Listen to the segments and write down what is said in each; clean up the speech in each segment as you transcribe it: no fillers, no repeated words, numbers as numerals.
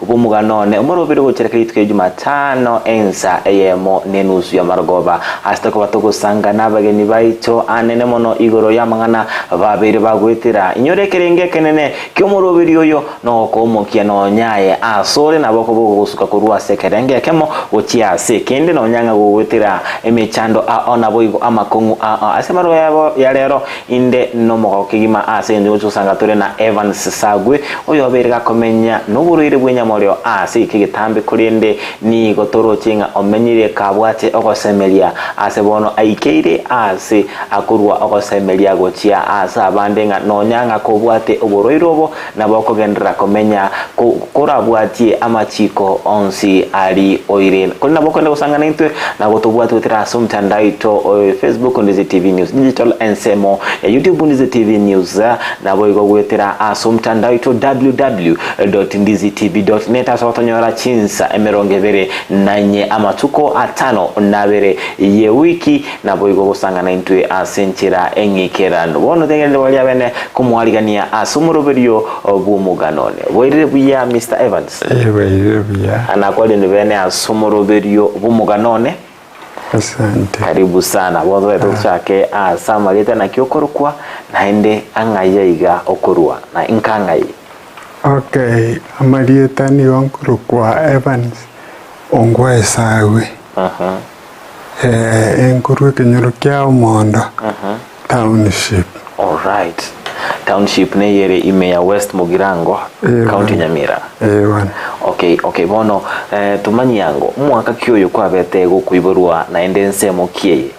Bw'omogano one omorobere gochera kera rituko ria Jumatano ensa eyemo nenusu y'amarogoba, ase tokoba togosanga nabageni baito anene mono igoro y'amang'ana babeire bagoetera. Inyora ekerengo ekenene ki'omoroberi oyo nogokomokia nonya aye asore nabo okoba ogosuka korwa ase ekerengo ekemo gochia ase ekende nonya ng'a gogoetera emechando ao naboigo amakong'u ao. Ase amaroba yabo ya rero Inde nomogoko kegima ase engencho gochia gosanga tore na Evans Sagwe, oyobeire gakomenya noborwaire bw'enyamoreo ase egeka egetambe korende nigo toroche ng'a omenyire kabwate ogosemeria ase bono aikeire ase akorua ogosemeria gochia ase abande ng'a nonya ng'a kobwate oborwaire obo Nabo okogenderera komenya korabwatie amachiko onsi aria oire. Korende nabo okogenda gosanga naintwe na gotobwatia goetera ase omotandao oito o Facebook Ndizi TV News Digital, ensemo ya YouTube Ndizi TV News, naboigo goetera ase omotandao oito www.ndizitv.net ase ogotonyora chinsa emerongo ebere na inye amatuko atano na abere ye wiki. Naboigo gosang'ana intwe ase enchera eng'ikeranu. Bono tengenere baria abene komwarigania ase omoroberio bw'omogano one. Bwairire buya Mister Evans? Ee, bwairire buya. Nakwarire bene ase omoroberio bw'omogano one. Asante. Karibu sana. Bono tobete tochake ase amarieta naki okorokwa naende ang'ai aiga okorwa na inka ng'ai? Okay, amarieta nigo nkorokwa Evans Ongwae Sagwe. Enkorwa ekenyoro kia Omondo Township. Alright. Township neye ere ime ya West Mugirango, Eh, County bono. Nyamira. Eh, bono. Okay, okay, bono eh, tomanyie ango, omwaka ki oyo kwabete gokoiborwa naende ensemo ki eye?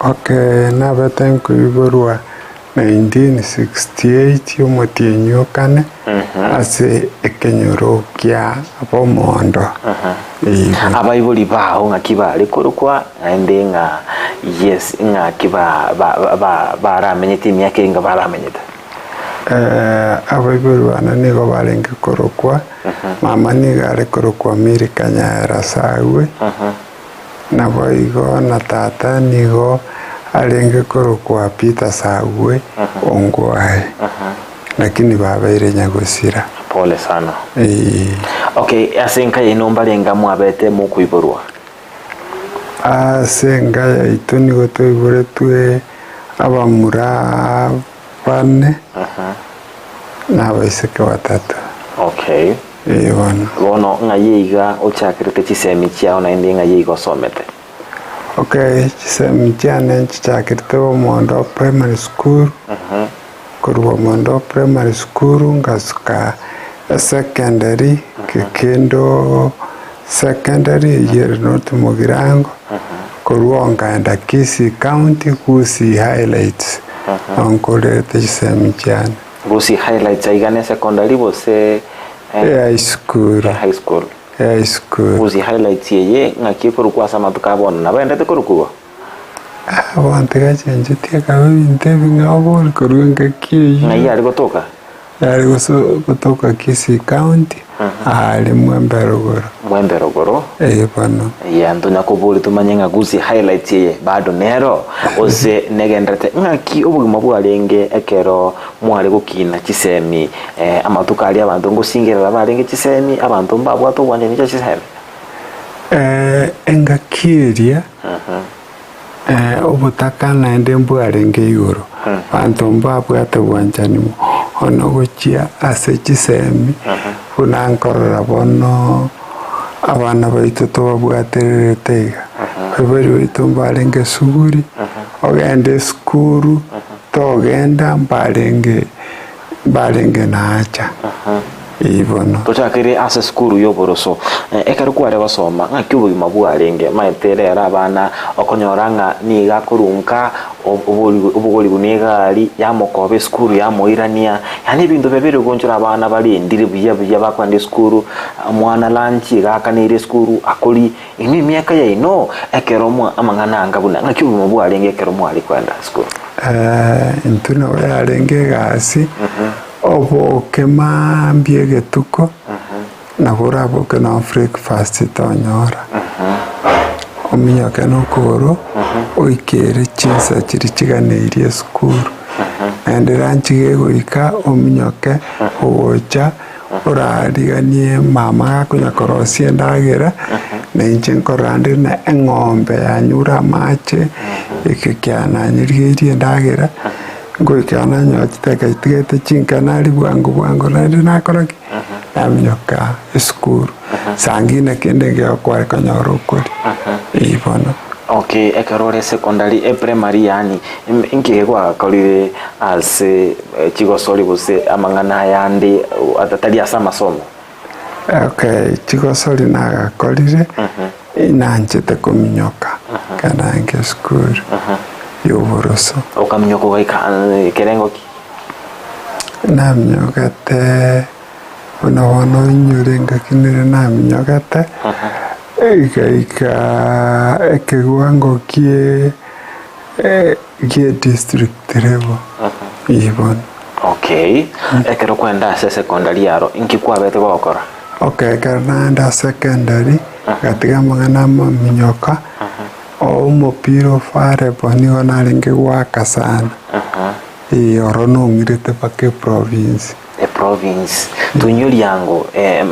Okay, nabete nkoiborwa 1968 omotienyi o kane ase ekenyoro kia Bomondo. Igo. Abaibori bao ng'aki bare korokwa naende ng'a yes ng'aki ba ba ba baramenyete emiaka enga baramenyete? Abaibori bane nigo barenge korokwa, mama nigo are korokwa Milka Nyaera Sagwe. Naboigo na tata nigo arenge korokwa Peter Sagwe Ongwae, lakini babeire nyagosira. Pole sana. Ee. Okay, ase enka yaino mbarenga mwabete mokoiborwa? Ase enka yaito nigo twaiboretwe abamura bane na abaiseke batato. Okay. Ee bono. Bono ng'ai iga ochakerete chisemi chiao naende ng'ai iga osomete? Okay, chisemi chiane nchichakerete Bomondo Primary School, korwa Bomondo Primary School ngasuka esecondary, Gekindo Secondary eyio ere North Mugirango, korwa oo nkaenda Kisii County, Gusii Highlights, nabo nkorerete chisemi chiane. Gusii Highlights aiga ne secondary gose E high school. E high school. E high school. Gusii Highlights eye ng'aki ekorokwa ase amatuko a bono? Nabaendete korokwa igo? Ah, bono tigachenchetie akaba ebinto ebing'ao bori korwa engaki eyio. Ng'ai are gotoka? Yare gotoka Kisii County, aare Mwembe Rogoro. Mwembe Rogoro? Ee bono. Eya, ntonya koboria tomanye ng'a Gusii Highlights eye bado nero, gose negendererete. Ng'aki obogima bwarenge ekero mware gokina chisemi amatuko aria abanto ngosingerera barenge chisemi, abanto mbabwate obwanchani chia chisemi? Engaki eria Obotaka naende mbwarenge igoro, abanto mbabwate obwanchani mono gochia ase chisemi, buna nkorora bono abana baito tobabwatererete iga. Abaibori baito mbarenge esuguri, ogende esukuru, togenda mbarenge mbarenge naacha. Ee bono. Tochakere ase esukuru y'oboroso. Ekero kware gosoma, ng'aki obogima bwarenge? Maete rero abana okonyora ng'a nigo akorunka obogorigwe na egari yamokoba esukuru yamoirania, yaani ebinto biria bire gonchora abana barendire buya buya bakoenda esukuru, omwana lunch iga akaneire esukuru akori, inwe emiaka yaino ekero mwa amang'ana anga buna ng'aki obogima bwarenge ekero mware koenda esukuru? Intwe nabo yarenge egasi. Oboke mambia egetuko, nabo oraboke nonye breakfast tonyora, ominyoke nokogoro oikere chinsa chiria chiganeirie esukuru, naende lunch gegoika ominyoke ogocha. Orariganie mama gakonya korosia endagera, na inche nkorora nde na eng'ombe yanyure amache, eke kiananyerigeirie endagera, ngoika nanyora chidakika chitigete chinke naria bwango bwango naende nakora ki? Naminyoka esukuru, sangine kende nkeigo kware konyora okoria, eeh bono. Okay, ekero ore secondary, eprimary yaani, inki gwagakorire ase chigosori gose amang'ana ayande atari ase amasomo? Okay, chigosori nagakorire, nanchete kominyoka ekero narenge esukuru ya oboroso. Okaminyoka ogaika ekerengo ki? Naminyogete buna bono oinyore engaki nere naminyogete, egaika ekewango kie gie district level eye bono. Okay, ekero kwaenda ase secondary aro, inki kwabete gokora? Okay, ekero naenda secondary, ngatiga amang'ana amaminyoka, omopira o volleyball nigo narenge goaka sana. Ee, oro nong'irete mpaka eprovince. Eprovince. Toinyoria ango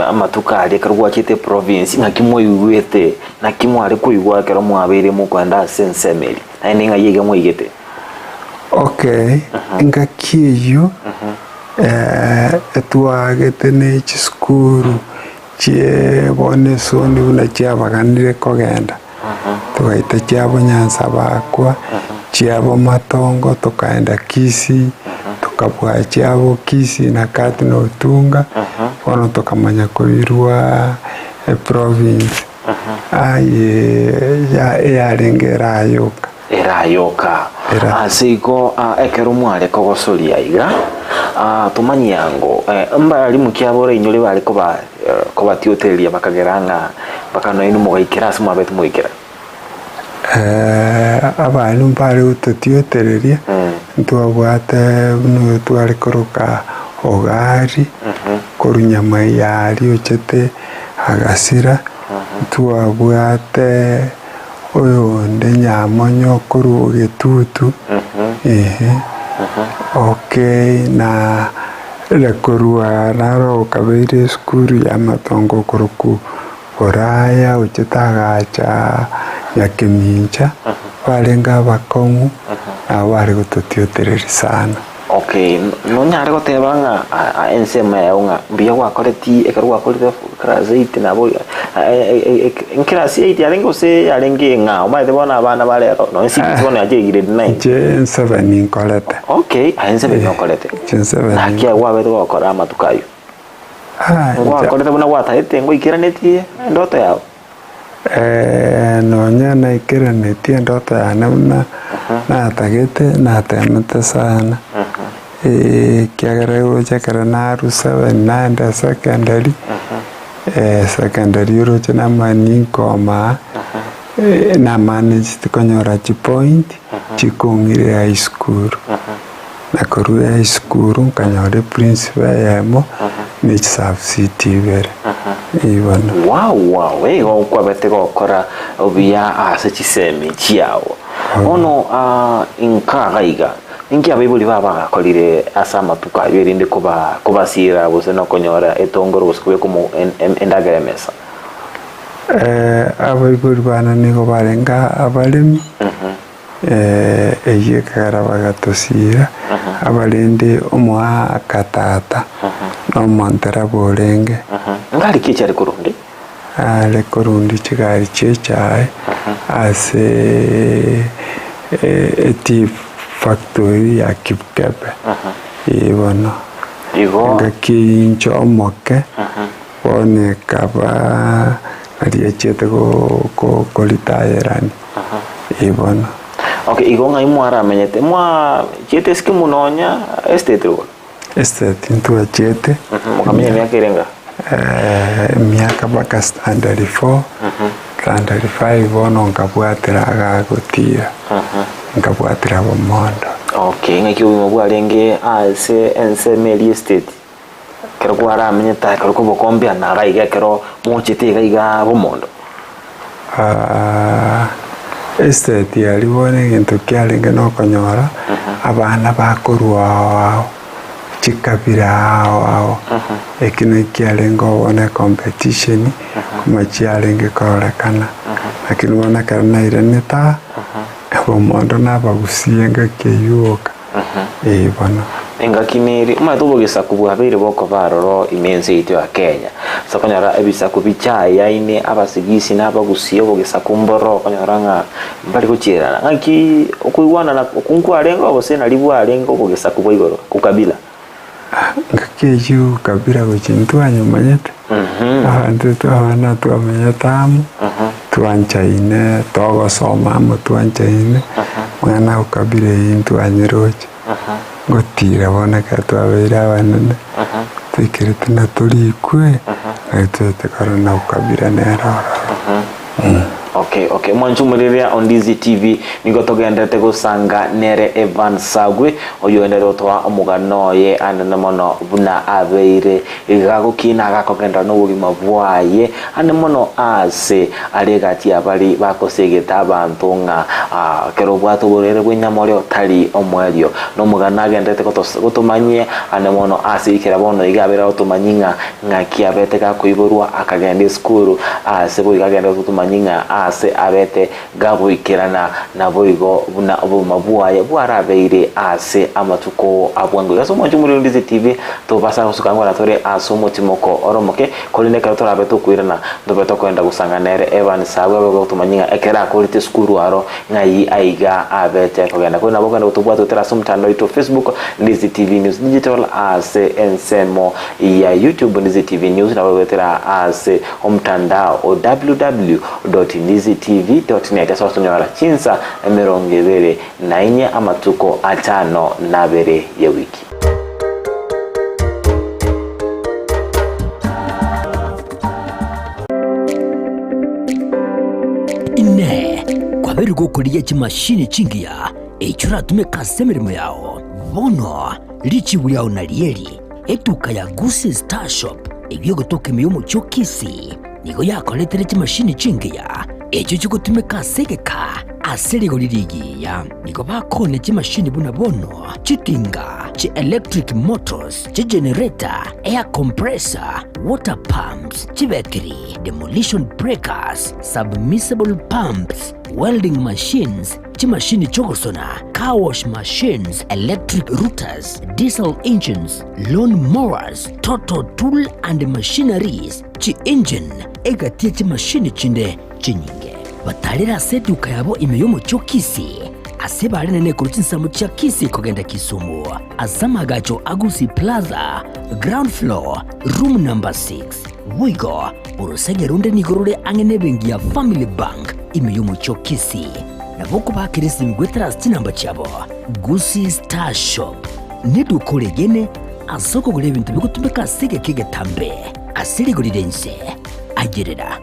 amatuko aria ekero gwachete eprovince, ng'aki mwaigwete, naki mware koigwa ekero mwabeire mokoenda ase ensemo eria, naende ng'ai iga mwaigete? Okay, engaki eyio etwagete ne chisukuru chie bono esoni buna chiabaganire kogenda. Togaita chiabo Nyansabakwa, chiabo Matongo, tokaenda Kisii, tokabua chiabo Kisii na Kati na Otunga, bono tokamanya koirwa eprovince aye eyarenge erayoka. Erayoka. Era. Ase igo ekero mware kogosoria iga, tomanyie ango, mbarimu ki abwo orainyore bare koba kobatiotereria bakagera ng'a mpaka nonya inwe mogaikera ase mwabete moikera? Abarimu mbare gototiotereria, ntwabwate buna oyo tware koroka Ogari, korwa Nyamaiya aria ochete agasira, ntwabwate Oyonde nyamonyo korwa egetutu, ehe, okay, na korwa naro okabeire esukuru y'amatongo okorokwa Boraya ochete agacha Nyakemincha, barenge abakong'u, nabo bare gototiotereria sana. Okay, nonyare goteba ng'a ensemo yao ng'a mbuya gwakoreti ekero gwakorire class eight nabo class eight yarenge gose yarenge ng'a omanyete bono abana ba rero nonye six bono yachire grade nine. Inche seven nkorete. Okay, aye seven okorete. Inche seven Naki aye gwabete gokora amatuko aywo? Ngwakorete buna gwatagete ngoikeranetie endoto yao? Nonya naikeranetie endoto yane buna natagete, natemete sana, ekiagera roche ekero narwa seven naenda secondary, secondary oroche namani ninkoma aa, namanagete konyora chipoint chikong'irera high school. Na korwa high school nkanyora eprinciple eyemo ne chisubsit ibere, eeh bono. Wow wow igo nkwabete gokora buya ase chisemi chiao. Bono inka iga iga, inki abaibori bao bagakorire ase amatuko ayio erinde koba kobasiera gose nokonyora etongoro gose kobeka omo endagera emesa? Abaibori bane nigo barenge abaremi. Eyio ekagera bagatosiira, abarende omoaka tata na omontereba orenge. Ngari ki chiare korundi? Are korundi chigari chi'echae ase etea factory ya Kipkebe. Ee bono, Igo. engaki eyio inche omoke, bono ekaba nari achiete koritayerania. Ee bono. Okay, igo ng'ai mwaramenyete? Mwachiete esike nonya estate rogoro? Estate ntwachiete. Mokamenya emiaka ere enga? Emiaka mpaka standard four, standard five bono nkabwatera agagotira, nkabwatera bomondo. Okay, ng'aki obogima bwarenge ase ensemo eria estate? Ekero kwaramenyete ekero kobokombia nara iga ekero mochete iga iga bomondo. Estate aria bono egento kiarenge nokonyora abana bakorwa ao ao. Chikabira ao ao, eki nakio kiarenge bono ecompetition, koma chiarenge kororekana. Lakini bono ekero nairanete aa, obomondo na abagusie engaki eywo oka, eh bono. Engaki neri, omanyete obogesaku bwabeire bokoba aroro ime ense yaito ya Kenya. Ase okonyora ebisaku bichayaine, abasigisi na abagusie obogesaku mboro okonyora ng'a mbari gochierana. Ng'aki okoigwanana okwo nkwarenge gose nari bwarenge obogesaku bwa igoro, ukabila? Ngaki eyio ukabila gochia ntwanyomanyete, abanto twabana twamenyete amo, twanchaine, togosoma amo twanchaine, mwana ukabila eyio ntwanyeroche. Ngotira bono ekero twabeire abanene, toikerete na torikwe, naki toete korora na ukabila nere ororo. Okay, okay. Mwanche omorireria o Ndizi TV nigo togenderete gosanga nere Evan Sagwe oyoenderete gotoa omogano oye anene mono buna abeire iga gokina agakogenderera nobogima bwaye ande mono aase are egati y'abari bakosegeta abanto ng'a ekero obwate oborwaire bw'enyama oria otari omoerio. Nomogano agenderete gotomanyia ande mono ase ekero bono iga abeire agotomanyia ng'a Ng'aki abete gakoiborwa akagenda esukuru, aase boigo agende gotomanyia ng'a aase abete gagoikerana, naboigo buna obogima bwaye bwarabeire aase amatuko a bwango. Igo ase omwancho omorero Ndizi TV tobasa gosuka ng'a tore aase omotimoko ore omoke, korende ekero torabe tokoirana ntobe tokoenda gosanga nere Evans abwo abe gotomanyia ng'a ekero akorete esukuru aro ng'ai aiga abete kogenda. Korende nabo okogenda gotobwata goetera ase omotandao oito o Facebook Ndizi TV News Digital aase ensemo ya YouTube Ndizi TV News nabo goetera ase omtandao o www.ndizitv.net ase gotonyora chinsa 24 amatuko atano na abere y'ewiki. Inee! Kwabeire gokorigia chimashini chingiya echio oratumeke ase emeremo yao? Bono richibu riao narieri. Etuka ya Gusii Star Shop eyio egotoka ime y'omochie o Kisii nigo yakoretire chimashini chingiya echio chigotumeka ase egeka ase rigori rigiya. Nigo bakoonia chimashini buna bono chitinga, chi electric motors, chigenerator, air compressor, water pumps, chibetiri, demolition breakers, submersible pumps, welding machines, chimashini chi'ogosona, car wash machines, electric routers, diesel engines, lawn mowers, total tool and machineries, chi-engine, egati ye chimashini chinde chinyinge. Batarere ase eduka yabo ime y'omochie o Kisii, ase bare nene korwa chinsemo chia Kisii kogenda Kisumu, ase amagacho a Gusii Plaza, ground floor, room number 6. Boigo, orosege ronde nigo rore ang'e nebenki ya Family Bank ime y'omochie o Kisii. Nabo okobakera esimi goetera ase chinamba chiabo, Gusii Star Shop neduka oregene ase okogora ebinto bigotumeka ase egeka egetambe ase rigori ri'ense. Ayerera.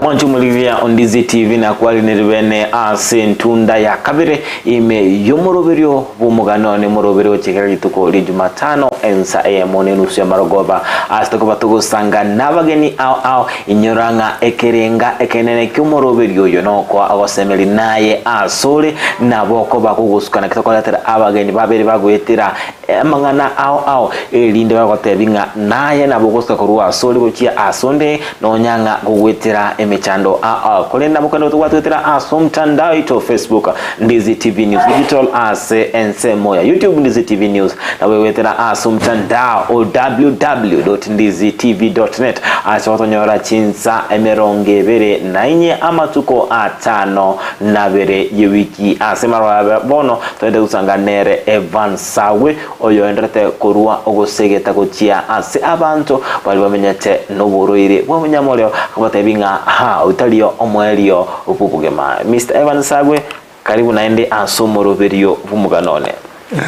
Mwanche omorigia o Ndizi TV nakwarinire bene ase entunda ya kabere ime y'omoroberio bw'omogano one moroberio gochia rituko ria Jumatano ensa eyemo nenusu ya marogoba ase tokoba togosanga nabageni ao ao inyora ng'a ekerenga ekenene ki'omoroberio oyo nokoa ogosemeri naye asore nabo okoba kogosukana tokoretera abageni babere bagoetera Amang'ana ao ao, erinde bagotebi ng'a naye nabo ogosuka korwa asore gochia asonde, nonya ng'a gogoetera emechando ao ao. Korende nabo kende tobwate goetera ase omtandao oito Facebook, Ndizi TV News Digital, ase ensemo ya YouTube, Ndizi TV News, nabo goetera ase omtandao o www.ndizitv.net ase gotonyora chinsa 24 amatuko atano nabere y'ewiki ase maroro bono Togende gosanga nere Evan Sawe, oyoenderete korwa ogosegeta gochia ase abanto baria bamenyete noborwaire bw'obonyamorero, akabatebia ng'a aa otario omoerio bw'obogima. Mister Evan Sawe, karibu naende ase omoroberio bw'omogano one.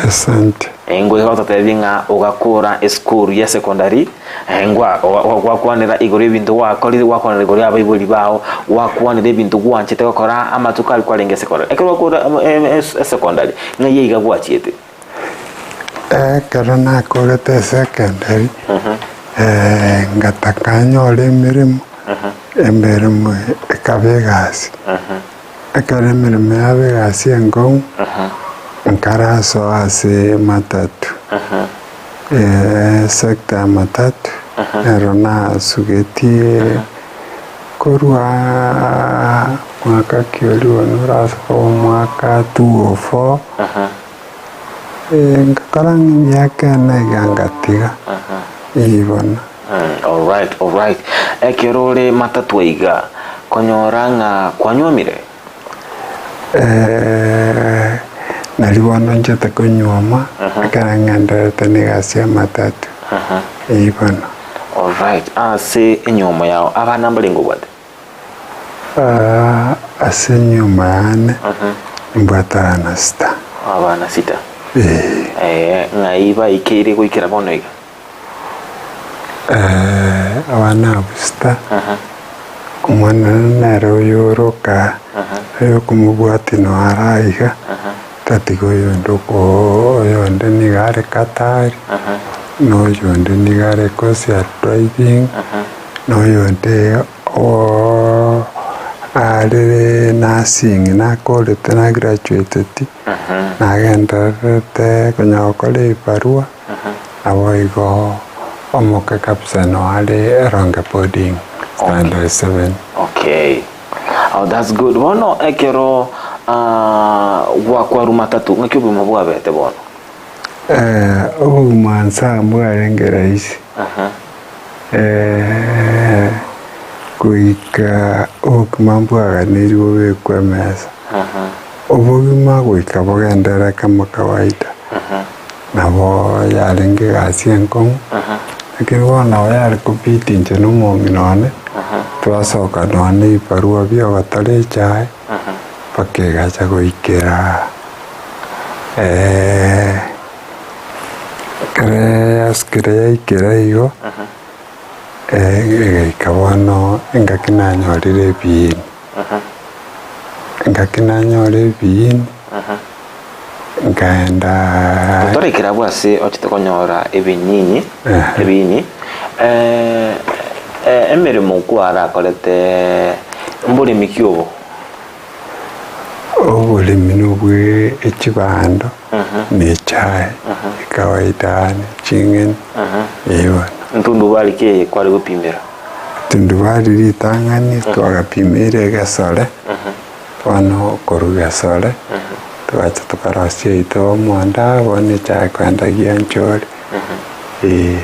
Asante. Ngoika gototebia ng'a ogakora esukuru ya secondary, Gwakwanera igoro y'ebinto gwakorire, gwakwanera igoro y'abaibori bao, gwakwanera ebinto gwanchete gokora amatuko aria kwarenge esekondari. Ekero gwakora esekondari, ng'ai aiga gwachiete? Ekero nakorete esekondari, ngataka nyore emeremo, Emeremo ekaba egasi. Ekero emeremo yaba egasi enkong'u, nkarasoa ase ematatu, esector ya matatu, ero nasugetie korwa mwaka ki oria bono orase koba omwaka 204, ngakora ng'a emiaka ene iga ngatiga, eyio bono. Alright, alright. Ekero ore matatu aiga, konyora ng'a kwanywomire? Eh, nari bono nchete konyuoma, ekero ng'endererete na egasi ya matatu, eyio bono. Alright, ase enyuomo yao abana mbarenge obwate? Ah, ase enyuomo yane, nimbwate abana sita. Abana sita. Eh. Eh, ng'ai baikeire goikera bono iga? Abana abwo sita, omwana one nere oyoroka, oyokomobwatia noyo are aiga, tatiga oyonde oyonde nigo are Qatar, na oyonde nigo are course ya driving, na oyonde are nursing nakorete na graduateti, nagendererete konya gokora ebibarua. Naboigo omoke kabisa noare eronge boarding standard seven. Okay. Oh, that's good. Bono ekero ah, gwakwarwa matatu ng'aki obogima bwabete bono? Eh, obogima nsa mbwarenge rahisi. Eh, goika obokima mbwaganeirwe bobekwe emesa. Obogima goika bogenderere kama kawaida. Nabo yarenge egasi enkong'u, lakini bono nabo yare kobidi inche na omong'ina one, twasoka nonya na ebibarua bia ogotora echae, mpaka egacha goikera ekero yasukire yaikera igo, egaika bono engaki nanyorire ebiini. Engaki nanyora ebiini. Nkaenda. Torekire abwo ase ochete konyora ebinyinyi, ebiini, emeremo kwarakorete mboremi ki obo? Oboremi nobwe echibando na echae, ekawaida ne ching'eni, eh bono. Ntundubari ki eye kware gopimera? Tundubari ritang'ani twagapimeire egesore. Bono korwa Gesore togacha tokarosia oito omonda, bono echaye kogenda gianchore, eh.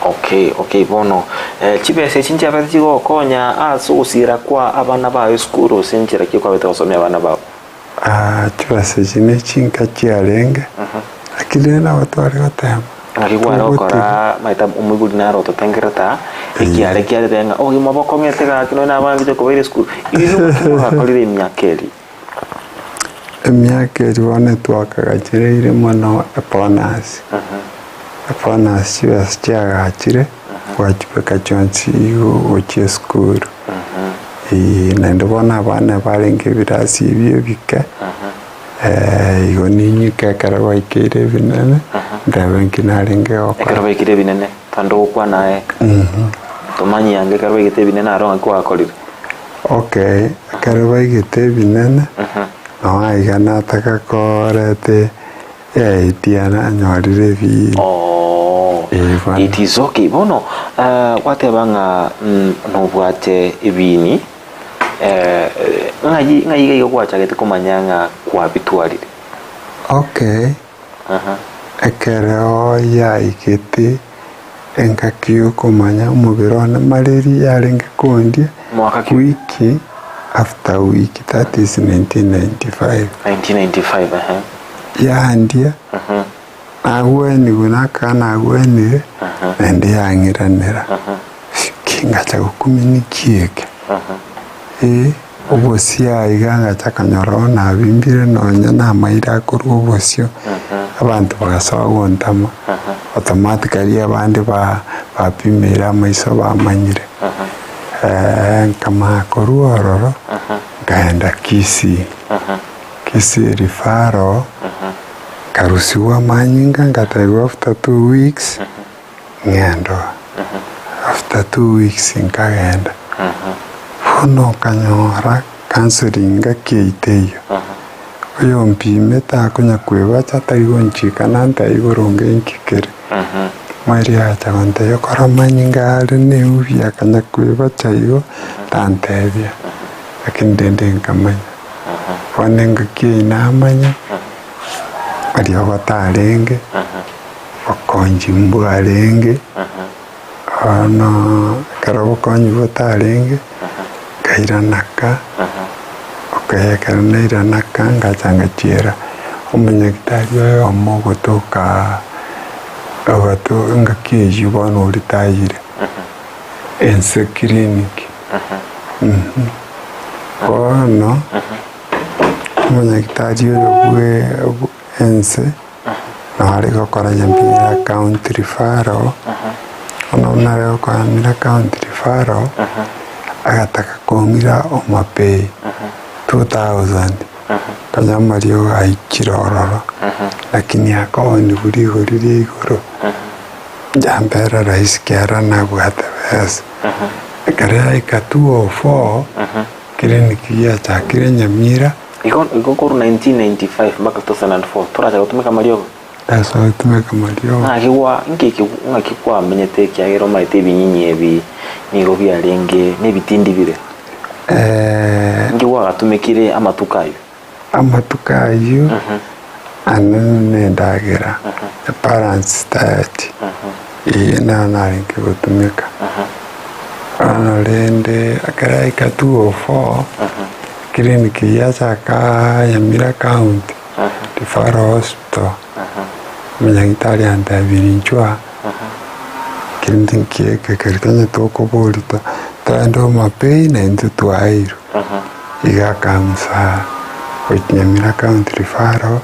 Okay, okay, bono eh, chibesa echi nchiabete chigokonya ase ogosira kwa abana bao esukuru ase enchera ki kwabete gosomia abana bao? Ah, chibesa echi ne chinka chiarenge, lakini rende nabo tware gotema. Naki kware gokora maete omoibori nare ototengerete aa, ekiare kiarete ng'a obogima bokong'ete gaki nonye na abana mbiche kobaira esukuru. Igo naki mwagakorire emiaka eria? Emiaka eria bono twakagachereire mono ebonus, ebonus chibesa chiagachire, gwachibeka chionsi igo gochia esukuru. Eeh naende bono abana barenge ebirasi ebio ebike. Igo ninyike ekero gwaikeire ebinene, ndebe nki narenge gokora. Ekero baikire ebinene, tande ogokwana aye, tomanyi ange ekero baigete ebinene aro ng'aki gwakorire. Okay, ekero baigete ebinene, nabo aiga nataka koreta eidea nanyorire ebiini. Oh, Eh, bono. it is okay. Bono gwateba ng'a nobwate ebiini. Ng'ai ng'ai iga iga gwachagete komanya ng'a kwabitwarire? Okay, ekero yaigete engaki yokomanya omobere one mareri yarenge kondia, Mwaka ki? week after week that is 1995. 1995 ehe. Yandia, nagwenigwe nakaba nagwenire, naende yang'iranera. Ki ngacha gokumia niki eke? Ee, obosio aiga ngacha konyora oo nabimbire nonya namaira akorwa obosio, abanto bagasoa gontama, automatically abande ba bapimeire amaiso bamanyire. Nkamanya korwa ororo, nkaenda Kisii, Kisii referral, nkarusiwa amanyinga ngatebigwa after 2 weeks. Ng'endo. After 2 weeks nkagenda. Bono okanyora counselling ngaki yaito eyio, oyompimete akonya kwebacha atari gonchika nantebia igoro onge inki kere. Mweri agacha gontebia okore amanyinga are na eubi akanya kwebacha igo tantebia, lakini rende nkamanya. Bono engaki eyio namanya, mariogo tarenge, okonchi mbwarenge. Bono ekero obokonyi botarenge, nkairana ka, okay ekero nairana ka ngacha ngachiera omonyagitari oyomo ogotoka ogoto engaki eyio bono oritayire, ense clinic, Bono, omonyagitari oyo bwe ense. Nare gokora Nyamira county referral, bono buna are gokora Nyamira county referral, agataka kong'ira Homa Bay 2000, konya amariogo aikire ororo, lakini akaonigwa rigori ria igoro, nchambera rahisi kiagera nabwate besa. Ekero yaika 204, clinic giachakire Nyamira. Igo igo korwa 1995 mpaka 2004 toracha gotumeka amariogo? Taracha gotumeka amariogo. Ng'aki gwa nki eki ng'aki kwamenyete ekiagera omanyete ebinyinyi ebi nigo biarenge na ebitindi bire? Nki gwagatumekire amatuko ayio? Amatuko ayio anene na endagera, a balanced diet, eyio nero narenge gotumeka. Bono rende ekero yaika 2:04. Clinic yachaka Nyamira county referral hospital omonyagitari antebirie inchuo aa kende nkieke keri onye tokoboria togende Homa Bay na intwe twaeirwe. Iga akansaa gochia Nyamira county referral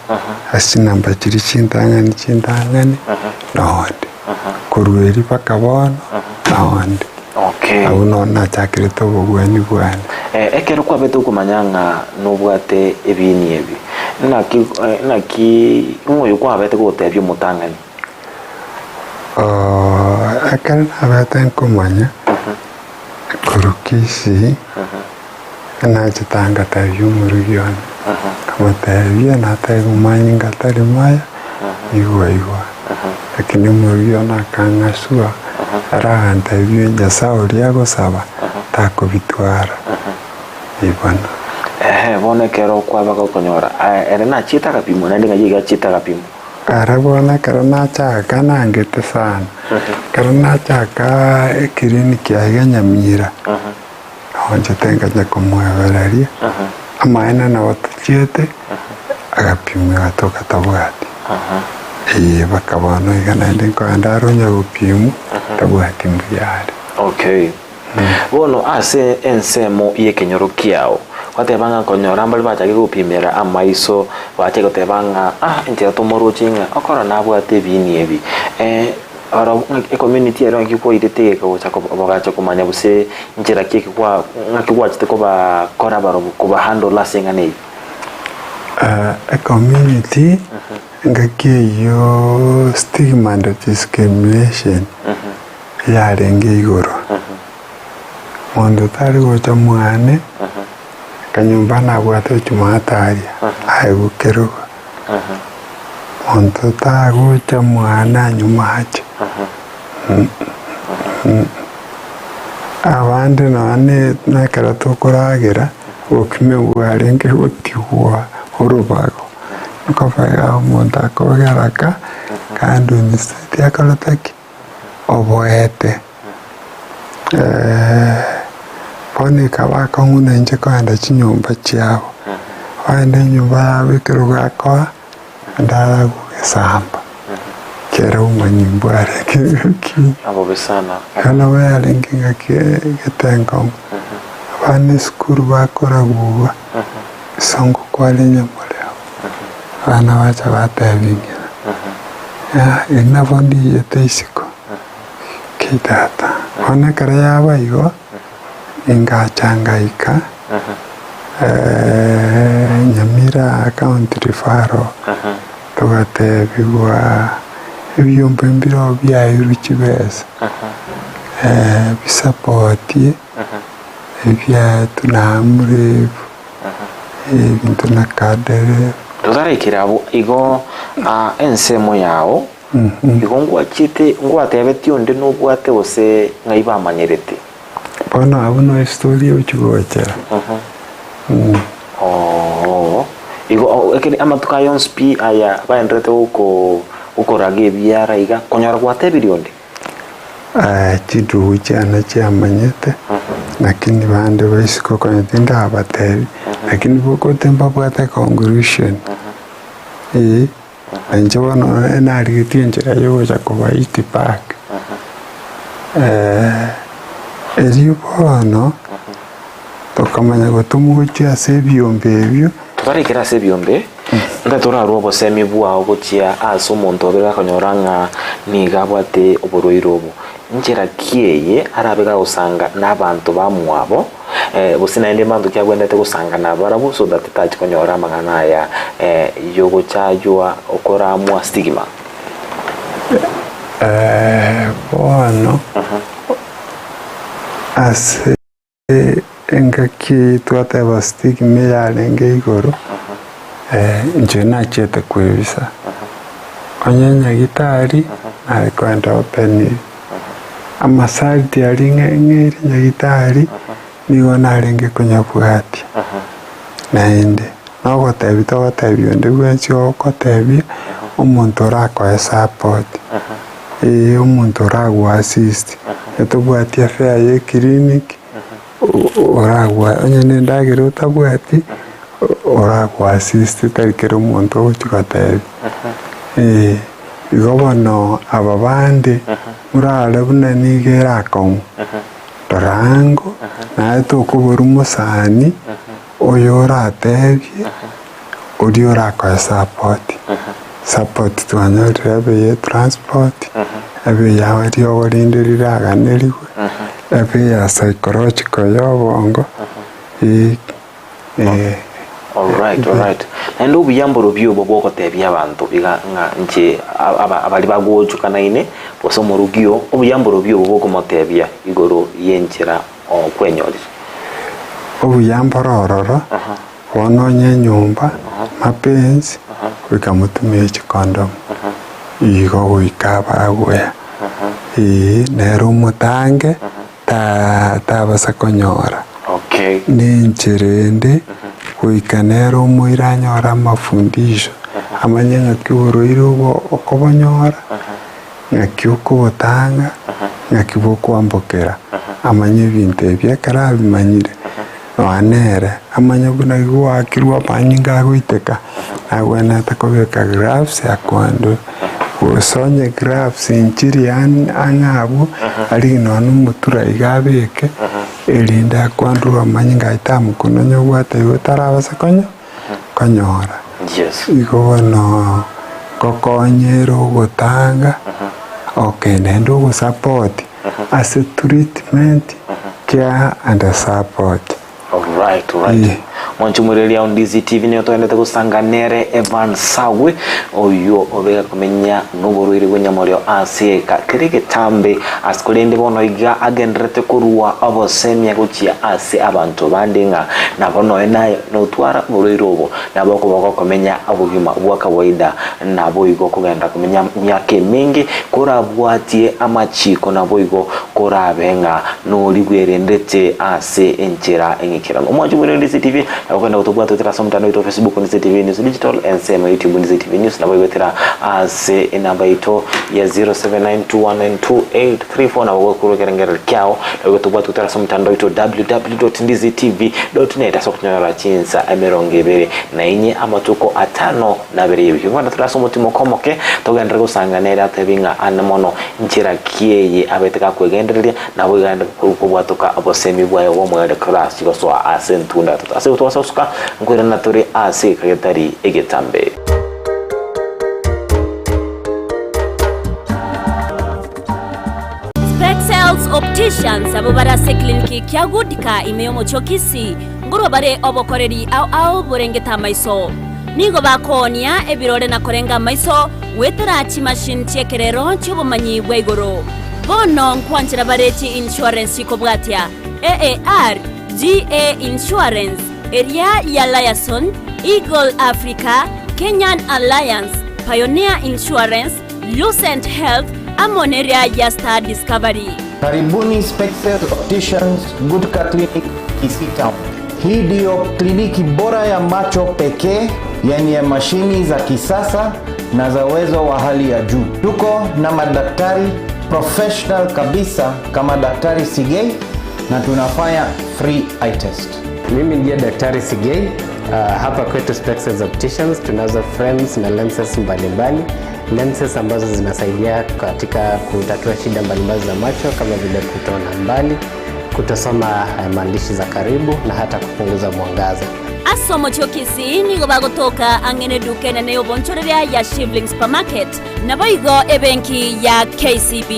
ase chinamba chiria chintang'ani chintang'ani nonde. Korwa erio mpaka bono nonde. Okay. Abwo noo nachakerete obogwenia bwane. Eh, ekero kwabete okomanya ng'a nobwate ebiini ebi, naki eh, naki ng'o oyo kwabete gotebia omotang'ani? Oh, ekero nabete nkomanya korwa Kisii, nachete ngatebia omorugi one, nkamotebia natebia omanyinga tari maya, igwa igwa. Lakini omorugi one akang'asua, ere agantebia Nyasae oria agosaba takobitwara. Bono. Ehe, bono ekero kwaba gokonyora, aye ere nachiete agapimwa naende ng'ai iga achiete agapimwa? Ere bono ekero nachaka nangete sana, ekero nachaka ekiriniki aiga Nyamira, Naonchete ngachia komoebereria, amaene nabo tochiete, agapimwa agatoka tabwati. Ee, mpaka bono iga naende nkoenda are onye gopimwa, tabwati mbuya are. Okay. Bono ase ensemo y'ekenyoro kiao, gwateba ng'a nkonyora mbare bachake gopimera amaiso, bachake goteba ng'a ah enchera tomoroche ng'a okoro nabwate ebiini ebi. Oro ng'aki ecommunity ero ng'aki kwairete egeka gocha koba bagacha komanya gose nchera ki eke kwa ng'aki gwachete kobakora barobwo koba handle ase eng'ana eyio? Ecommunity engaki eyio stigma and discrimination yarenge igoro. Monto tari gocha mwane, akanyomba nabwate echumata aria, aegwe kerogo. Monto tagocha mwane anywe amache. Abande nonya nekero tokoragera, obokima bwarenge gotigwa orobago, nkoba omonto akogera ka, kandi omiseti akorete ki? Oboete. Bono ekaba akong'u na inche kogenda chinyomba chiabo, ogende enyomba yabo ekero gakoa, ndara gogesamba, kera omonyimbo arenge ng'aki. Abobe sana. Igo nabo yarenge ng'aki egete enkong'u. Abana esukuru bakoragugwa, isongo kware nyamoreo, abana bacha batebia ng'ina, eri nabo ndiyete isiko. Ki tata? Bono ekero yaba igo, ingacha ngaika Nyamira county referral, togatebigwa ebiombe mbirobio biairwe chibesa, bisapotie. Ebiaetwe na amurebu, ebinto na kaderebu. Totaraikera abwo, igo ensemo yao, igo ngwachete ngwatebetie onde nobwate gose ng'ai bamanyerete? Bono abwo no estory egochia gochera. Oo, igo ekeri amatuko aya onsi pi aya baenderete goko gokoraga ebiara iga, konyora gwatebirie onde? Chindugu chiane chiamanyete, lakini bande baisiko konya tindabatebi, lakini bokote mbabwate conclusion eh, na inche bono narigetie enchera ya ogocha kobaiti back. Erio bono, tokamanya gotomwa gochia ase ebiombe ebio. Totarekire ase ebiombe, Ntaete torarue obosemi bwao gochia ase omonto obere gakonyora ng'a nigo abwate oborwaire obo. Nchera ki eye arabe gagosanga nabanto bamwabo, gose naende mbanto ki agwenerete gosanga nabarabwo so that tachi konyora amang'ana aya yogochaywa okoramwa stigma? Bono ase. Engaki eyio twateba stigma eyarenge igoro, inche nachiete kwebisa, onye nyagitari nare koenda open, amasarti aria ng'eire nyagitari nigo narenge konyabwatia. Naende nogotebia togotebia onde bwensi ogotebia, omonto orakoe support. Ee, omonto oragoa assist, etobwati efare ya eclinic, oragoa onye na endagera otabwati, oragoa assist tari kera omonto ogochia gotebia. Ee, igo bono aba bande, morarore buna nigo ere akong'u, rora ango, naye tokoborwa mosani, oyo oratebie. Oria orakoe support, support twanyorire ebe ye transport, ebe ya riogo rinde riraganerigwe, ebe ya psychological ya obongo, eh. Alright, alright. Naende obuya mborobio obo bwogotebia abanto iga ng'a inche aba abaria bagochukanaine gose omorogi oo, obuya mborobio obo bwokomotebia igoro y'enchera okwenyorire. Obuya mboro ororo. Bono onye enyomba, mapenzi, goika motumie chikondomu, igo goika abagoya, ee nere omotange ta tabasa konyora. Okay. Nenchera ende, goika nere omoira anyore amafundisho, amanye ng'aki oborwaire obo okobonyora, ng'aki okobotanga, ng'aki bokwambokera, amanye ebinto ebi ekero abimanyire, Nonya nere amanye buna goakirwe amanyinga agoiteka, nagwenerete kobeka gloves akondo, gose onye gloves nchiri ang'e abwo, arigie nonya na omotura iga abeke, erinde akwandurwe amanyinga aye tamokuna onye obwate igo otarabasa konya konyora. Yes. Igo bono ngokonyere ogotanga, okay naende ogosupport. Ase treatment, care and support. Alright, alright. Eh. Mwanche omoreri ao Ndizi TV nigo togenderete gosanga nere Evan Sawe oywo obega komenya noborwaire bw'enyamorio ase eka kere egetambe ase korende bono iga agendererete korua obosemia gochia ase abanto bande ng'a nabo noe naye notwara oborwaire obo nabo okoba gokomenya obogima bwa kawaida Naboigo kogenda komenya emiaka emenge korabwatie amachiiko, naboigo korabe ng'a nori bwerendete ase enchera eng'ikeranu. Omwancho bw'Eriogi Ndisi TV nabo okogenda gotobwata goetera ase omotandao oito o Facebook Ndisi TV News Digital, ensemo ya YouTube Ndisi TV News, naboigo goetera ase enamba yaito ya 0792192834 nabo gokorwa ekerengerero kiao, naboigo tobwate goetera ase omotandao oito www.ndizitv.net ase okonyora chinsa emerongo ebere na inye amatuko atano Nabere y'ebikio. Bono tore ase omotimoko omoke, togenderere gosanga nere atebi ng'a ane mono nchera ki eye abete gakwegendereria, nabo iga aende kobwatoka obosemi bwaye bw'omoerio ekero achia gosoa ase entunda ya Tata. Ase igo tobasa gosuka nkoirana tore ase egeka getari egetambe. Spexels Opticians abwo bare ase eclinic kia Goodka ime y'omochie o Kisii, nkorwa bare obokoreri ao ao borengete amaiso. Nigo bakoonia ebirore na korenga amaiso goetera chimachine chi'ekerero chi'obomanyi bwa igoro. Bono nkwanchera bare chi insurance chikobwatia, AAR, GA Insurance, eria ya Liaison, Eagle Africa, Kenyan Alliance, Pioneer Insurance, Lucent Health, amo neria ya Star Discovery. Karibuni Spectre Opticians Gutka Clinic Kisii Town. Hii ndiyo kliniki bora ya macho pekee yenye mashini za kisasa na za uwezo wa hali ya juu. Tuko na madaktari professional kabisa kama Daktari Sigei na tunafanya free eye test. Mimi ndiye Daktari Sigei. Hapa kwetu Spectres Opticians tunazo frames na lenses mbalimbali, lenses ambazo zinasaidia katika kutatua shida mbalimbali za macho kama vile kutoona mbali, kutosoma maandishi za karibu na hata kupunguza mwangaza. Ase omochie o Kisii nigo bagotoka ang'e neduka enene y'obonchoreria ya Shivling Supermarket, naboigo ebenki ya KCB.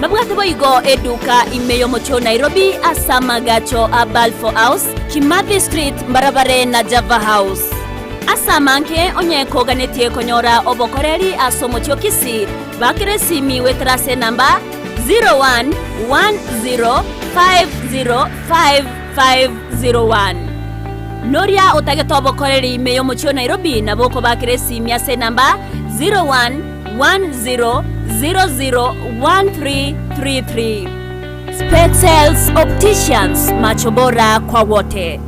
Babwate boigo eduka ime y'omochie o Nairobi ase amagacho a Balfour House, Kimathi Street mbarabare na Java House. Ase amange onye koganetie konyora obokoreri ase omochie o Kisii, bakera esimi goetera ase enamba 0110505501. Noria otagete obokoreri ime y'omochie o Nairobi nabo okobakera esimi ase enamba 0110001333. Specsales Opticians, macho bora kwa wote.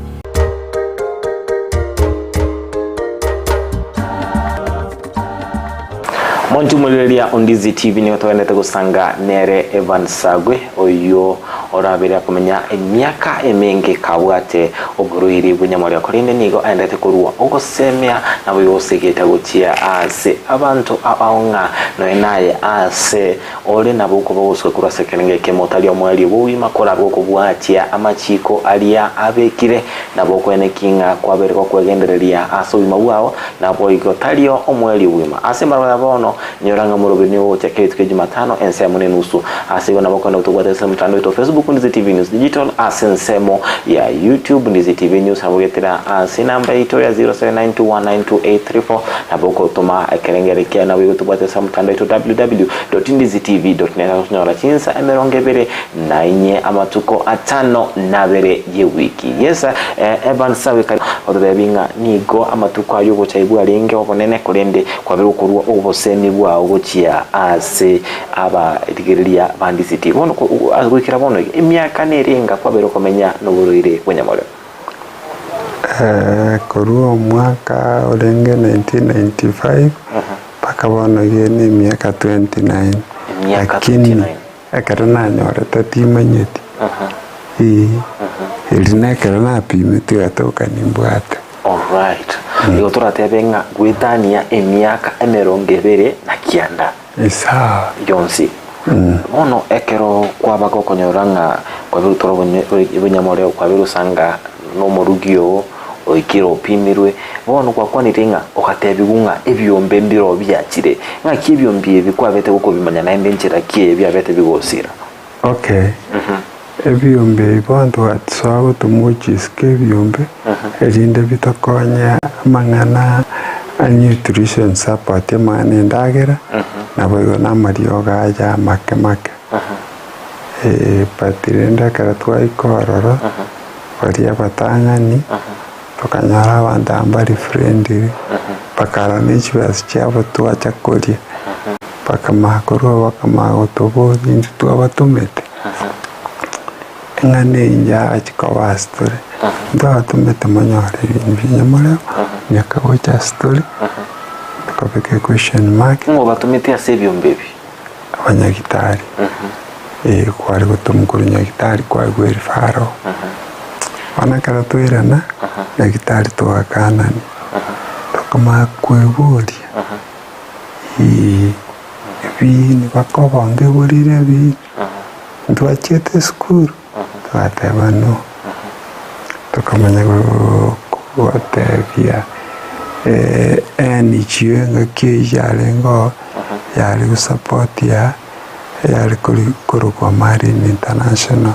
Monto omorigereria o Ndizi TV nigo togenderete gosanga nere Evan Sagwe oyio orabere akomenya emiaka emenge kabwate oborwaire bw'enyamoreo korende nigo aenderete korua ogosemia naboigo gosegeta gochia ase abanto abao ng'a nonya naye ase ore nabo okoba ogosuka korwa ase ekerengo ekemo otari omoerio bw'obogima korabe gokobwatia amachiiko aria abekire nabo okweneki ng'a kwabeire gokwegendereria ase obogima bwao Naboigo tario omoerio bwima. Ase emarwa ya bono, nyora ng'a omoroberi nigo ogochia kera rituko ria Jumatano ensemo nenusu. Ase igo nabo okogenda gotobwata ase omotandao oito o Facebook Ndizi TV News Digital, ase ensemo ya YouTube Ndizi TV News nabo ogetera ase enamba yaito ya 0792192834 nabo okotoma ekerengeri kiao nabo igo tobwate ase omotandao oito www.ndizitv.net ase okonyora chinsa emerongo ebere na inye amatuko atano nabere y'ewiki. Yes, Evans Sawe Ototebi ng'a nigo amatuko ayio ogochai bwarenge obonene, korende kwabeire gokorua obosemi bwao gochia ase abarigereria ba Ndisiti. Bono goikera bono iga, emiaka nerenga kwabeire okomenya noborwaire bw'enyamorero? Korwa omwaka orenge 1995 mpaka bono iga nemiaka 29, Emiaka lakini 29. Ekero nanyorete timanyeti, ee, eri nekero napimetwe egatoka nimbwate. Alright. Igo toratebe ng'a goetania emiaka emerongo ebere na kianda Esawa. yonsi. Bono ekero kwaba gokonyora ng'a kwabeire gotwara obonyamoreo, kwabeire gosanga nomorugi oo oikire opimirwe, bono gwakwanire ng'a ogatebigwa ng'a ebiombe mbiroo biachire. Ng'aki ebiombe ebi kwabete gokobimanya naende nchera ki eye biabete bigosira? Okay, ebiombe ebi bono twatosoa gotomwa gochia isiko ebiombe, erinde bitokonye amang'ana a nutrition support amang'ana endagera, naboigo na amariogo aya amake make. But rende ekero twaika ororo, baria abatang'ani, tokanyora abanto aba mbari friendly, bakarora ne chibesa chiabo twacha koria, bakamanya korwa bakamanya gotoboria intwe twabatomete, eng'ana eyio yaachia koba ase tore, ntwabatomete monyore ebinto bia nyamorero, miaka gocha ase tore, tokabeka equestion mark. Ng'o obatomete ase ebiombe ebi? Abanyagitari, eh, kware gotomwa korwa nyagitari kwaigwa erifaro. Bono ekero twairana, nyagitari twagakanani, tokamanya kweboria, eeh, ebiini bakobonga eborire ebiini, ntwachiete esukuru? Togateba no. Tokamanya gotebia NGO engaki eyio yarenge oo, yare gosapotia yare korokwa Marine International.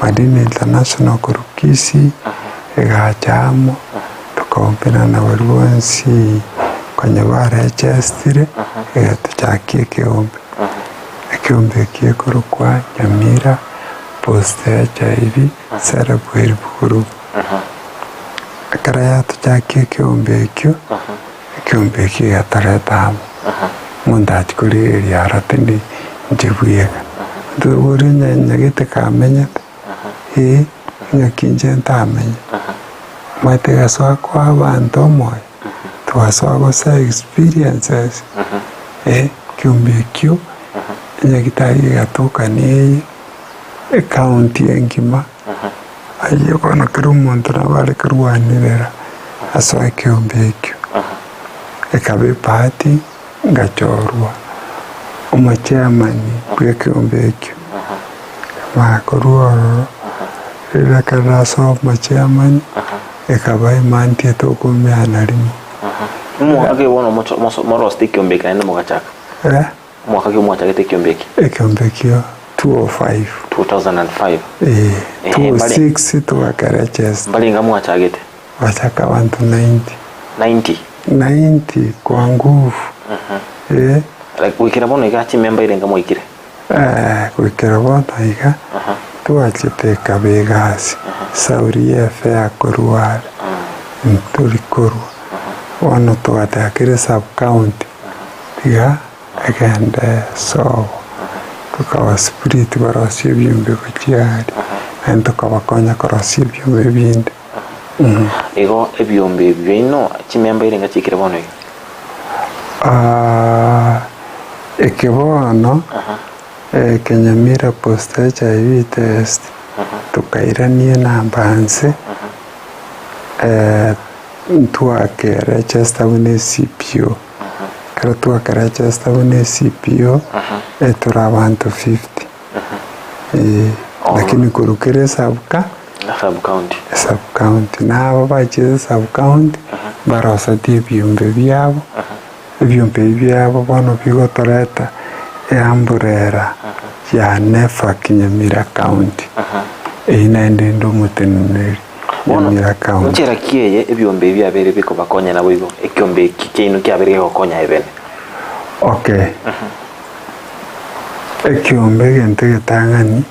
Marine International korwa Kisii, egacha amo, tokaumberana baria bonsi konya barechestire, egatochakia ekeombe. Ekeombe eki gekorokwa Nyamira. Post HIV Self Help Group. Ekero yatochakia ekeombe ekio, ekeombe ekio gegatoreta amo, omonto achia korigereria aro tindi inche bweka. Ntoboria onye nyagete kamenyete, eh ng'aki inche ntamenye. Omanyete egasoa koa abanto omoyo, twasoa gosa experiences, ekeombe ekio enyagitari egatoka neye, ecounty engima. Ayio bono kera omonto nabo are korwanerera asoe ekeombe ekio. Ekaba ebahati ngachorwa omochairman bw'ekeombe ekio. Bakorwa ororo, riria ekero nasoa omochairman, ekaba emonth tokomeana rimo. Omwaka ki bono morosete ekeombe eke naende mogachaka? Eh. Omwaka ki omwachagete ekiombe eke? Ekiombe ekio 205. 2005. Ee, Ehe, mbare- 206 togakerechesta. Mbarenga mwachagete? Bachaka abanto 90. 90. 90 kwa nguvu. Ee. Like, goikera bono iga chimemba irenga mwaikire? Eh, goikera bono iga twachete ekaba egasi sauri yefe yakorwa are ntori korwa bono togateba kere sub county tiga Egende sobo, tokaba split barosie ebiombe gochia aria, naende tokabakonya korosia ebiombe binde. Igo ebiombe ebi biaino chimemba irenga chiikire bono iga? Eke bono, Kenyamira post HIV test, tokairania enamba nse, ntwake register buna eCPO. Ekero twakerechesta buna eCPO, etore abanto 50. Eh, lakini korwa kera esabuka, Sub county. esub county. Na aba bachiete esub county, mbarosetie ebiombe biabo, ebiombe ebi biabo bono bigotoreta eamburera ya NEPHAK Nyamira county. Eyio naende inde omoteneneri. Bono Nyamira County. nchera ki eye ebiombe ebi biabeire bikobakonya naboigo ekiombe eki kiaino kiabeire gegokonya ebene? Okay. Ekiombe egento egetang'ani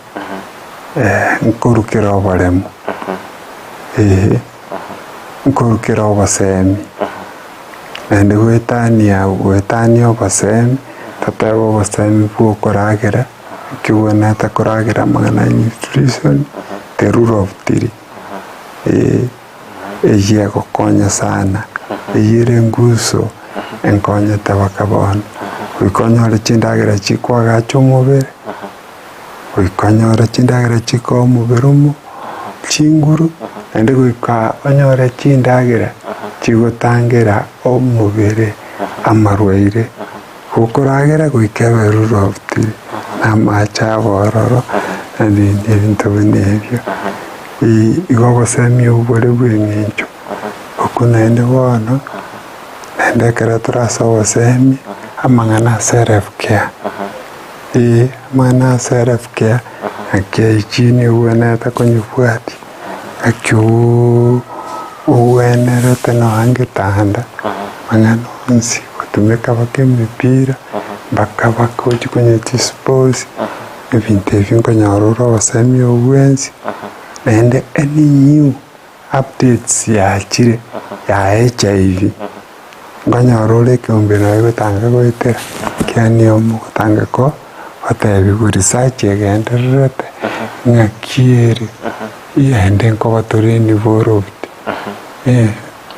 eh, nkorukera oboremo eeh, nkorukera obosemi, naende goetania goetania obosemi, totebe obosemi bwa okoragera. Ekigwenerete koragera amang'ana ya nutrition, the rule of three, eh, eyio egokonya sana, eyio ere enguso enkonyete baka bono. Goika onyore chindagera chikoagacha omobere, goika onyore chindagera chikoa omobere omo chinguru, naende goika onyore chindagera chigotangera omobere amarwaire. Gokoragera goika ebe rurobti, na amache abe ororo, na binde ebinto buna ebio. Igo obosemia obwo bore bw'eng'encho. Okwo naende bono, naende ekero tore ase obosemia, amang'ana a self care, eh, amang'ana a self care, naki hygiene obwenerete konyebwatia, naki ogwenerete nonya ngetanda, amang'ana onsi. Gotumeka baka emepira, mpaka bagochia konywa chisposi, ebinto ebi nkonyora ore obosemia obwo bwensi, naende any new updates yachire ya HIV, nkonyora ore ekeombe naye gotanga goetera, ekiagera omogotanga ko gotebiwa research egendererete, ng'aki ere, eyende nkoba tore involved.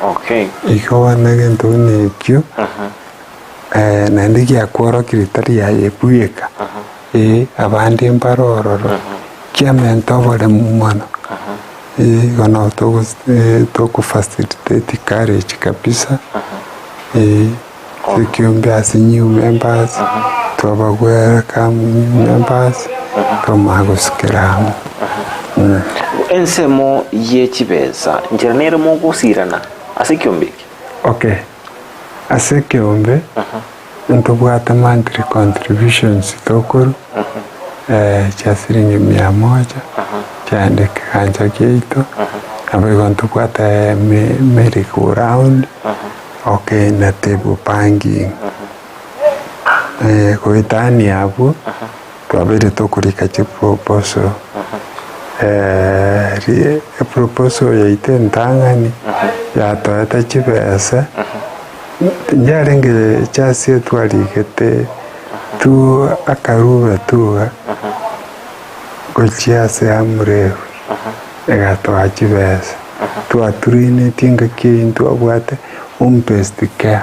Okay. Igo bono egento buna ekio, naende giakworokirie tari aye bweka, eh, abande mbare ororo, kiamenta oboremu mono, eh, igo nabo togos toko facilitate courage kabisa, eh, ekiombe ase new members, twabagwera new members, twamanya gosikera amo. Ensemo ye chibesa, nchera nere mogosirana ase ekiombe eke. Okay, ase ekeombe ntobwate monthly contributions tokorwa chia siringi mia moja chiaenda ekegancha kiaito, naboigo ntobwate merry go round, okay na table banking. Goetania abwo, twabeire tokorika chiproposal. Eproposal yaito entang'ani yatoete chibesa, yarenge chasi etwarigete tu akarube tu iga gochia ase Amref egatoa chibesa. Twaturinetie engaki eyio ntwabwate home based care,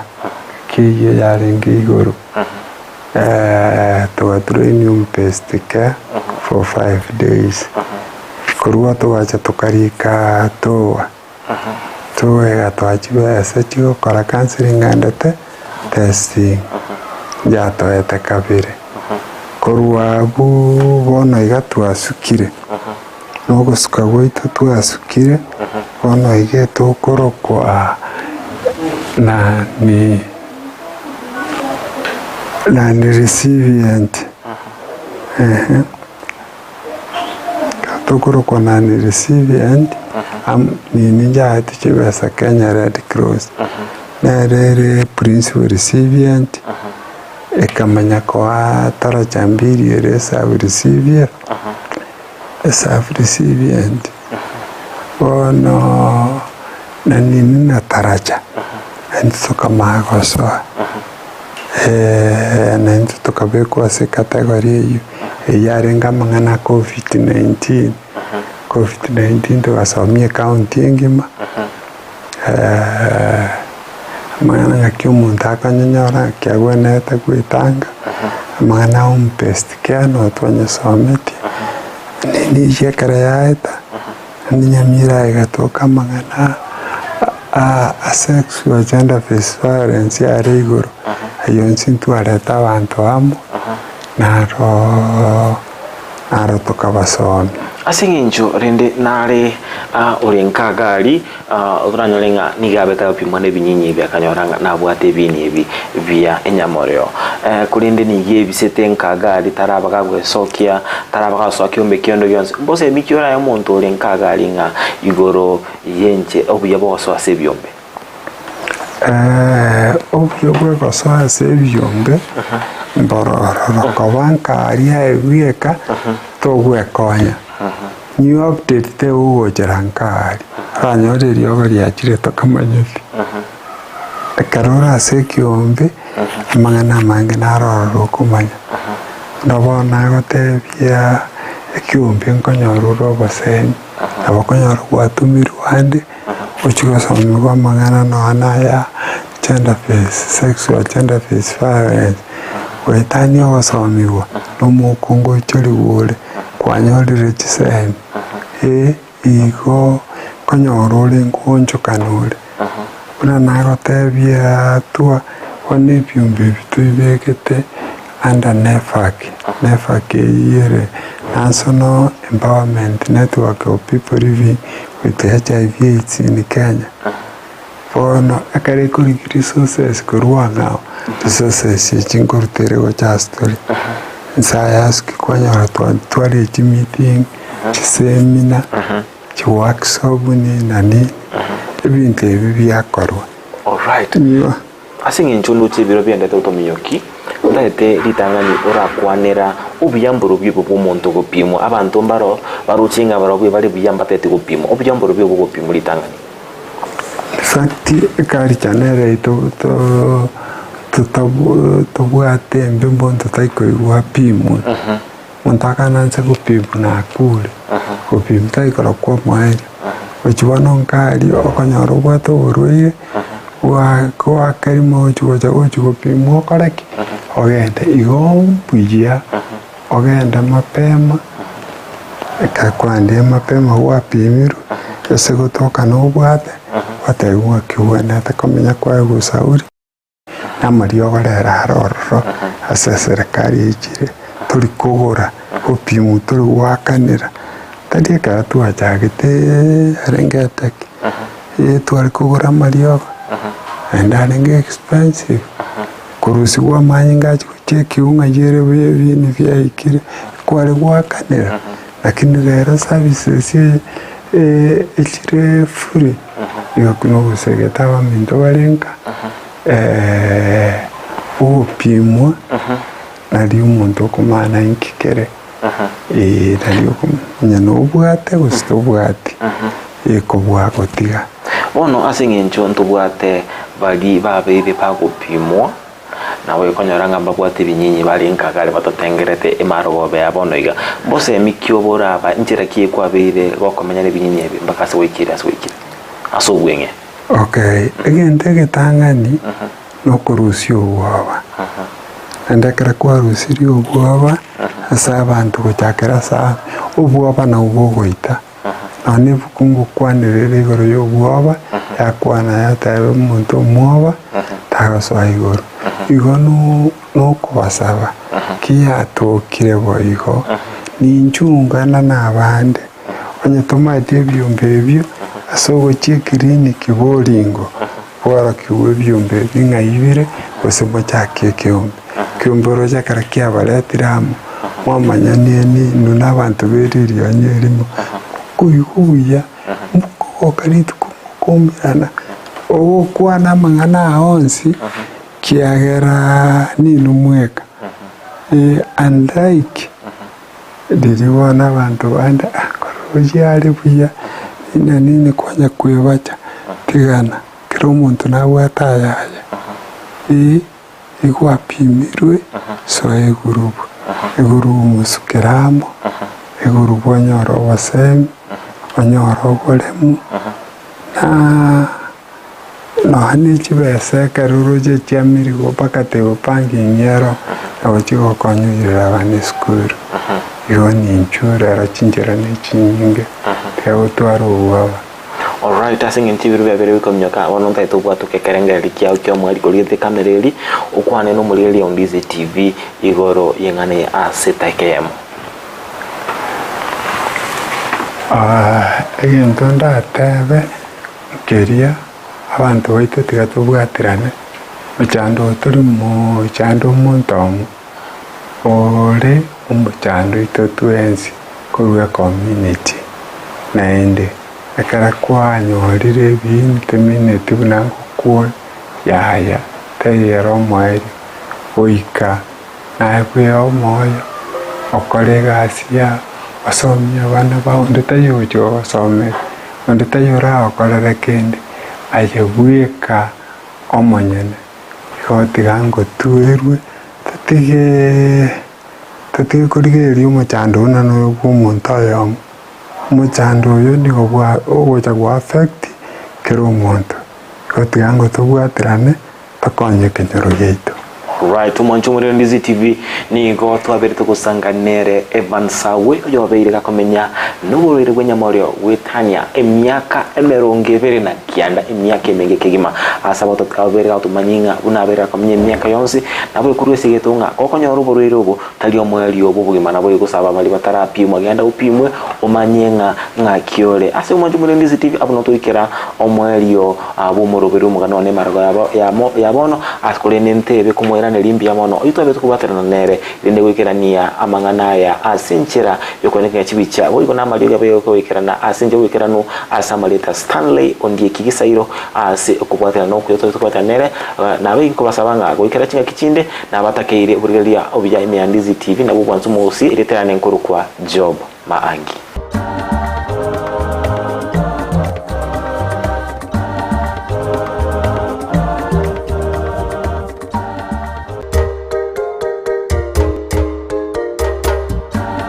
keyio yarenge igoro. Togaturainia home based care for 5 days. Korwa togacha tokarika toa, toa egatoa chibesa chiogokora counselling and testing, yatoete kabere. Korwa abwo bono iga twasukire, na ogosuka gwaito twasukire, bono iga tokorokwa nani nani recipient ehe. Tokorokwa nani recipient, nini njaete chibesa Kenya Red Cross, nere ere principal recipient, ekamanya koa taracha mbiri ere sub recipient, sub recipient. Bono na nini na taracha, naintwe tokamanya gosoa. Naintwe tokabekwa ase ecategory eyio, eyio yarenge amang'ana a Covid-19. Covid-19 togasomia ecounty engima, amang'ana ng'aki omonto akonyonyora ng'aki agwenerete goetanga, amang'ana a home based care nabo twanyesometie, nini ekero yaeta, naende nyamira egatoka amang'ana a sexual gender based violence yare igoro, ayio onsi ntwarete abanto amo, naro naro tokabasomia. Ase eng'encho rende nare ore nkagari otoranyore ng'a nigo abete agopimwa na ebinyinyi ebi akanyora ng'a nabwate ebiini ebi bia enyamoreo. Korende nigo ebisete nkagari taraba gagwesokia, taraba gagosoa kiombe kende gionsi. Mbosemi ki orae omonto ore nkagari ng'a igoro y'enche obuya bwa gosoa ase ebiombe? Obuya bwa gosoa ase ebiombe mbororo koba nkaria aye bweka togwekonya. New update tegogochera nkaaria, oranyore eriogo riachire tokamanyeti. Ekero ore ase ekiombe, amang'ana amange naro ororo okomanya. Buna bono nagotebia ekiombe nkonyora ore obosemi, nabo okonyora gwatumirwe ande, ochie gosomiwa amang'ana nonya na aya gender based, sexual gender based violence, goetania ogosomiwa na omokungu oichorigwe ore, kwanyorire chisemi, eh igo nkonyora ore nkoonchokana ore. Buna nagotebia twa bono ebiombe ebi toibegete under NEPHAK, NEPHAK eyio ere National Empowerment Network of People Living with HIV AIDS in Kenya. Bono ekero ekorigia resources korwa ang'ao, resources echi nkoruta ere gocha ase tore. Nse aya ase kwanyora tware chimeeting, chiseminar, chiworkshop nini na nini, ebinto ebi biakorwa. Alright. Igo. Ase eng'encho ndoche ebiro biendete otominyoki, ntagete ritang'ani orakwanera obuya mborobio obo bw'omonto gopimwa. Abanto mbaro baroche ng'a barobwo bare buya mbatagete gopimwa. Obuya mborobio obo gopimwa ritang'ani. In fact, eculture nere yaito tobwate embe mbonto taikoigwa apimwe. Omonto akanansa gopimwa na akure, gopimwa taikora kwa omoerio. Gochia bono nkaria okonyora obwate oborwaire, goakerima gochi gocha gochi gopimwa okore ki? Ogende. Igo mbuya ogende mapema, ekero kwaendire mapema gwapimirwe, ase gotoka nobwate, gwatebiwa ng'aki obwenerete komenya kwaegwa ushauri. Namariogo rero are ororo ase eserekari eichire, tori kogora gopimwa tori goakanera, tari ekero twachagete arenge eteke, tware kogora amariogo, naende arenge expensive, korusiwa amanyinga achia gochia ekiunga ng'a buya ebinto biaikire, kware goakanera, lakini rero services echire free. Igo nogosegeta abaminto bare nka, ogopimwa nario omonto okomanya inki kere. Ee, nari okomanya nobwate gose tobwati, ee, kobua gotiga. Bono ase eng'encho ntobwate baria babeire bagopimwa, Nabo ekonyora ng'a mbabwate ebinyinyi bare nkagare batotengerete emarogoba ya bono iga. Mbosemi ki obo oraba nchera ki ekwabeire gokomenya nebinyinyi ebi mpaka ase goikire ase goikire ase obweng'e? Okay, egento egetang'ani nokorusia obwoba. Naende ekero kwarusirie obwoba ase abanto gochakera ase aa, obwoba nabwo bogoita. Nonya na ebuku ngokwanera ere igoro y'obwoba, yakwana yateba omonto omwoba tagosoa igoro. Igo nokobasaba ki yatokire boigo, ninchungana nabande, onye tomaeti ebiombe ebio ase ogochia ekiriniki boringo, bworokigwe ebiombe ebi ng'ai bire, gose mochake ekeombe. Ekeombe oroche ekero kiabaretire amo, mwamanyanie ninwe na abanto be ririonya erimo, mokoigwa buya, mokogoka rituko mokoumerana, ogokwana amang'ana aya onsi, kiagera ninwe mweka. Unlike riria bono abanto bande ah korochia are buya, nini nini kwanya kwebacha, tigana, kera omonto nabwate ayaye, eh. Igwapimirwe, soa egurubu, egurubu mosukere amo, egurubu onyore obosemi, onyore oboremu, na nonya ne chibesa ekero oroche chia mirigo mpaka table parking ero, nabo chigokonya oirere abana esukuru. Igo ninchuo rero chinchera ne chinyinge, tiga gotwara obwoba. Alright, ase eng'encho ebiro biabeire bikominyoka, bono ntagete obwatoke ekerengererio kiao ki'omoerio korigetie ekamera eria, okwane nomorigereria o Ndizi TV igoro y'eng'ana eye ase etageka eyemo. Egento ndatebe nkeria, abanto baito tiga tobwaterane, mochando oyo tori mochando omonto omo, ore omochando oito twensi korwa ecommunity. Naende ekero kwanyorire ebiini temineti buna ngokwa yaya teiyo omoerio goika naye bwee omoyo okore egasi yao osomie abana bao onde taiyo ogochia gogosomeria onde taiyo oragokorere kende aye bweka omonyene igo tiga ngotuerwe totige totige korigereria omochando buna noyo bwa omonto oyomo. Omochando oyo nigo bwa ogocha go affect kera omonto, igo tiga ngo tobwaterane tokonye ekenyoro giaito. Alright, omwancho omorero Ndizi TV nigo twaberete gosanga nere Evan Sawe oyobeire gakomenya noborwaire bw'enyamorio gwetania emiaka emerongo ebere na kianda emiaka emenge kegima ase abato abeire gatomanyia ng'a buna abeire gakomenya emiaka yonsi nabo ekorwa ase egeto ng'a gokonyora oborwaire obo Tari omoerio bw'obogima naboigo gosaba baria batarapimwa, genda opimwe omanye ng'a ng'aki ore. Ase omwancho omorendisi TV abwo notoikera omoerio bw'omoroberi omogano one emarago yabo yamo ya bono ase korende ntebe komoiraneria mbuya mono oyio twabete kobwaterana nere rende goikerania amang'ana aya ase enchera y'okwenekera chibicha boigo namariogi abe goikerana ase enchera y'oboikeranu ase amarieta Stanley Ondieki Gisairo ase okobwaterana okuya twabete kobwaterana nere nabe inkobasaba ng'a goikera chingaki chinde Nabatakeire oborigereria obuya ime ya Ndizi TV nabwo bwansa omogusii erieta riane nkorokwa Job Maangi.